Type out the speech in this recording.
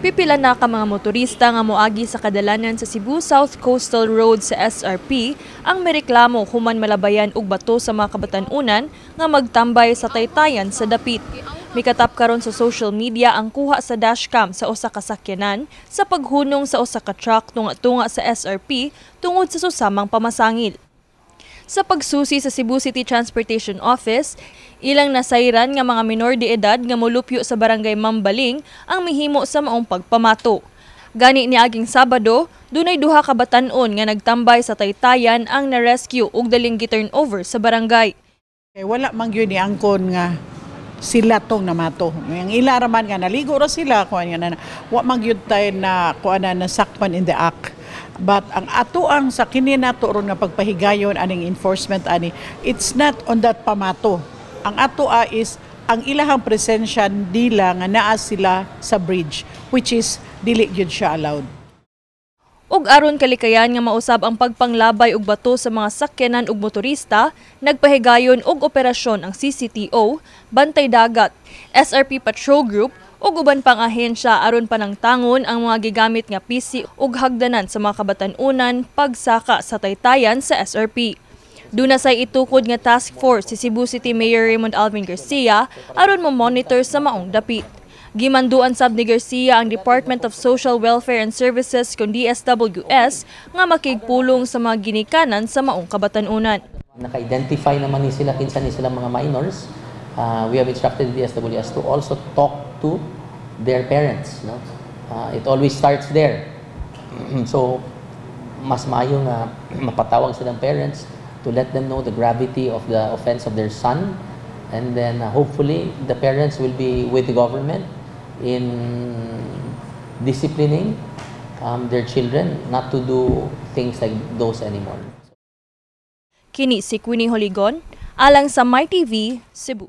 Pipila na ka mga motorista nga moagi sa kadalanan sa Cebu South Coastal Road sa SRP ang mireklamo human malabayan og bato sa mga kabatan-unan nga magtambay sa taytayan sa dapit. Mikatap karon sa social media ang kuha sa dashcam sa usa ka sakyanan sa paghunong sa usa ka truck tunga-tunga sa SRP tungod sa susamang pamasangil. Sa pagsusi sa Cebu City Transportation Office, ilang nasayran nga mga minor de edad nga molupyo sa Barangay Mambaling ang mihimo sa maong pagpamato. Gani niaging Sabado, dunay duha ka batan-on nga nagtambay sa taytayan ang na-rescue ug daling gi-turn over sa barangay. Kay wala man gyud ni angkon nga sila tong namato. Ang ila raman nga naligo ra sila kuan nga na wa man gyud tay na kuan na nasakpan in the act. But ang ato ang sa kini nato ron nga pagpahigayon aning enforcement ani, it's not on that pamato. Ang ato a is ang ilahang presensya nila nga naa sila sa bridge, which is dili gyud siya allowed. Ug aron kalikayan nga mausab ang pagpanglabay og bato sa mga sakyanan ug motorista, nagpahigayon og operasyon ang CCTO, Bantay Dagat, SRP Patrol Group ug uban pang ahensya aron panangtangon ang mga gigamit nga PC ug hagdanan sa mga kabatan-unan pagsaka sa taytayan sa SRP. Duna say itukod nga task force si Cebu City Mayor Raymond Alvin Garcia aron mo-monitor sa maong dapit. Gimanduan sab ni Garcia ang Department of Social Welfare and Services kon DSWS nga makigpulong sa mga ginikanan sa maong kabatan-unan. Naka-identify naman ni sila kinsa ni sila mga minors. We have instructed the DSWS to also talk to their parents. No? It always starts there. So, mas maayo nga mapatawag silang parents to let them know the gravity of the offense of their son. And then hopefully the parents will be with the government in disciplining their children not to do things like those anymore. Kini si Queenie Holigon, alang sa MyTV, Cebu.